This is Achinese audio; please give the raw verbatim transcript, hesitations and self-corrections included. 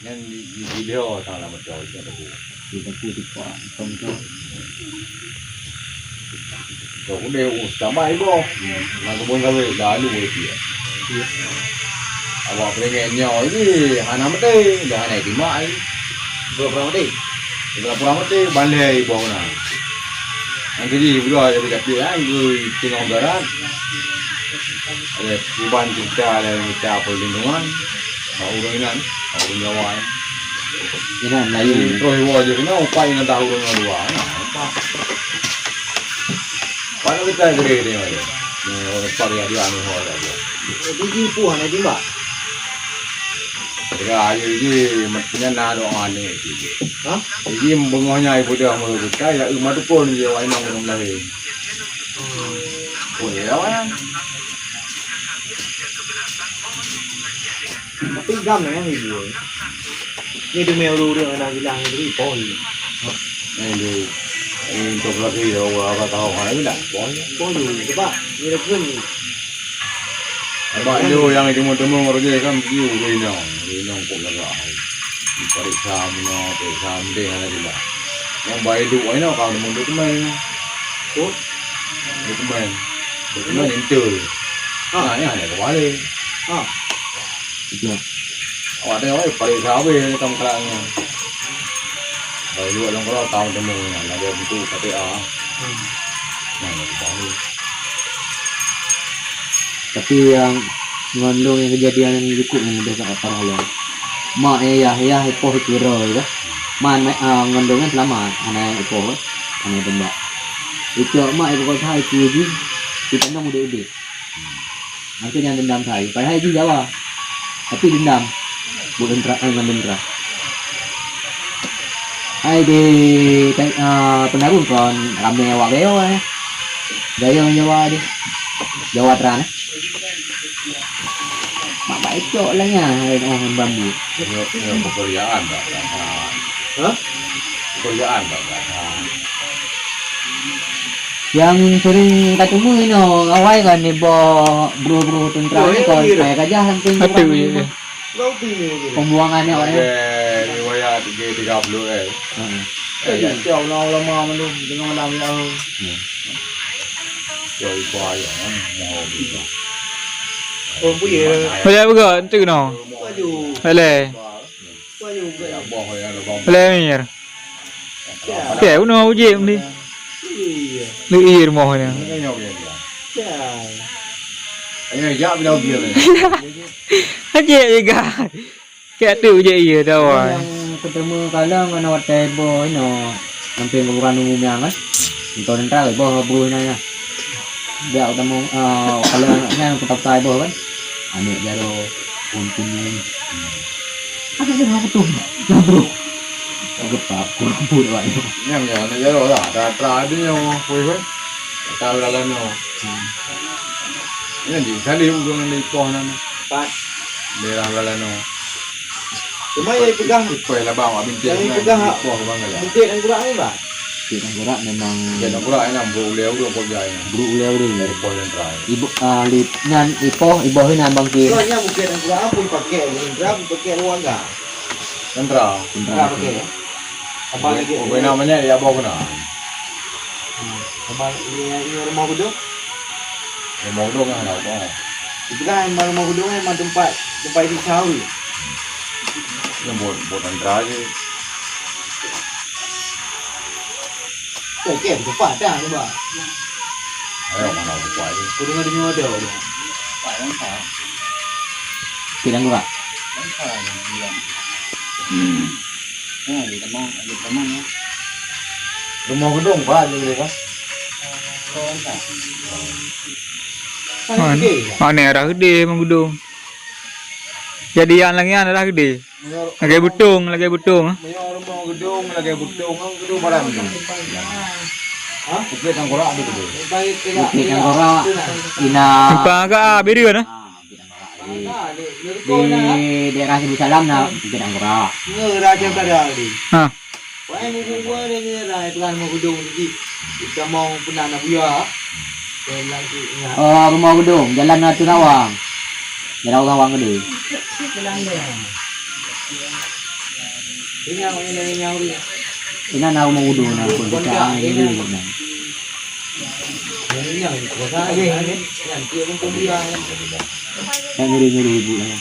Nyan di, di, di dia orang lama jauh, dia tak tahu. Dia tak tahu, dia tak tahu. Kau udah, uh, tambah ibu. Nak kebun kawin, dah lu dia. Awak peringkat nyoe ini, hana mati, dah hana terima, eh. Dua puluh mati. Dua puluh mati, bandai ibu na. Nanti di, berdua jadi kaki, eh, itu tengah barat. Ada perubahan cerita dan cerita apa lingkungan. Bak ureueng inan, bak ureueng Jawa nyan. Inan Melayu. Terus iwoe jih keunoe, upat inan tahu ureueng dua. Nah, upat. Pada kita gede-gede macam. Ni, orang upat dia, dia anu, orang dia. Biji pun ada timbak. Kira ayu ji, mestinya na doa ni. Hah? Ji beungoh nya ibu dah mula buka, ya, eh, madu pun je, wai nang belum lahir. Oh, ya, wai. Tapi gam nyan ibu. Ni tu meh ureueng-ureueng anak bilang ni tadi, poi. Ni di, ni untuk lagi, ya, orang apa tahu, ha, ni dah, poi. Poi, sebab ni dah kena. Abang ni yang temu-temu ngon dia kan, dia ureueng inong, ureueng inong kok lagak. Periksa meunoe, periksa meunoe, hana jelas. Nyang bayi duek, ai nyoe ka meuduek teumai. Duek teumai. Duek teumai, enteuk. Ha. Nah, nyan hana keubaleh. Ha. Awak tengok, eh, periksa habéh ni, kam kerak ni. Bayi duek lam keudroe, ka meuteumé, lagèe buku K T A. Hmm. Nah, hana keubaleh. Tapi nyang ngon lôn nyang keujadian nyang jukuk nyang leubeh parah lom. Mak, eh, yah, yah, eh, poh, eh, keurôi, dah. Man, ah, ngon lôn nyan seulamat, hana, eh, poh, eh, hana teumbak. Icok mak, eh, pokok that, eh, keu jih, di kandong udép-udép. Mungken nyan dendam that. Padahai jih Jawa. Tapi dendam. Buet teuntara, eh, ngon teuntara. Hai di, ah, Peunarun kon ramé awak Gayo, eh. Gayo Jawa di. Jawa Teran, eh. Mak baik cok lah nya, hai, oh, bambu. Yo, yo, pekerjaan tak dapat. Hah? Pekerjaan tak dapat. Yang sering katemu ino, awai kan ni boh bro-bro tentara ni kan, saya gajah samping. Betul, ya. Pembuangan ni awak ni. Oke, riwayat tiga puluh, eh. Heeh. Eh, ya, siap ulama-ulama mandum dengan malam ya. Hmm. Ya, itu ayah, eh, mau bisa. Oh, boleh. Boleh buka, tu no. Boleh. Boleh, Mir. Oke, uno uji ni. Lu iya rumah ni. Ayo, ya, bila uji. Aje juga. Kayak tu je iya dah, wai. Yang pertama kali mana watèe boh ino, hampir kuburan umum yang kan. Untuk tentara boh bro ina ya. Dia pertama, eh, kalau yang kita pakai boh kan. Aneuk jaroe, pun kuning. Ada yang apa tu? Yang bro. Gepak, kurang pun, wai. Yang, yang aneuk jaroe lah. Ada tentara ada yang, weh, weh. Tak ada lawan, no. Ini di kali ureueng di poh nan. Pat. Daerah Galano. Cuma yang dipegang, Ipoi lah bang, abang yang dipegang, poh bang ya. Bukit Angkurak ni, bang. Bukit Angkurak memang. Bukit Angkurak ni, bro ulèe ureueng kok jai. Bro ulèe ureueng. Dari poh yang terakhir. Ibu, ah, lip, nyan ipoh, iboh ni abang ke. Soalnya Bukit Angkurak pun pakai, pun pakai luar gak. Tentara. Tentara pakai, ya? Apa lagi? Apa namanya? Ya, apa kena? Hmm. Apa ini, ini rumah gedung? Rumah gedung lah, nak apa? Itulah yang rumah gedung, yang tempat, tempat isi cawi. Yang buat, buat tentara je. Okey, tempat dah, cuba. Ayo, mana tempat je? Aku dengar-dengar ada, ada. Tempat yang tak. Okey, dah murah. Tempat yang bilang. Hmm. Ha, di teman, di teman ya. Rumah gedung, Pak, di sini, Pak. Mana? Mana arah gede rumah gedung? Jadi yang lagi arah gede. Lagi beutong, lagi beutong. Meunyoe rumah gedung, lagi beutong, gedung barang ni. Ha? Bukit Tangkorak tu, tu. Bukit Tangkorak, ina. Simpang agak, ah, Bireuen, ah. Di daerah Sibu Salam na Bukit Tangkorak. Raja Kada ni. Ha. Wahai mubuwa dia ni, dah pegang rumah gedung ni. Kita mau pernah nak buya. Oh, rumah gedung, jalan Ratu Rawang. Jalan orang-orang gede. Ina na rumah wudu na pun kita angin dulu na. Yang ngeri-ngeri ibu lah.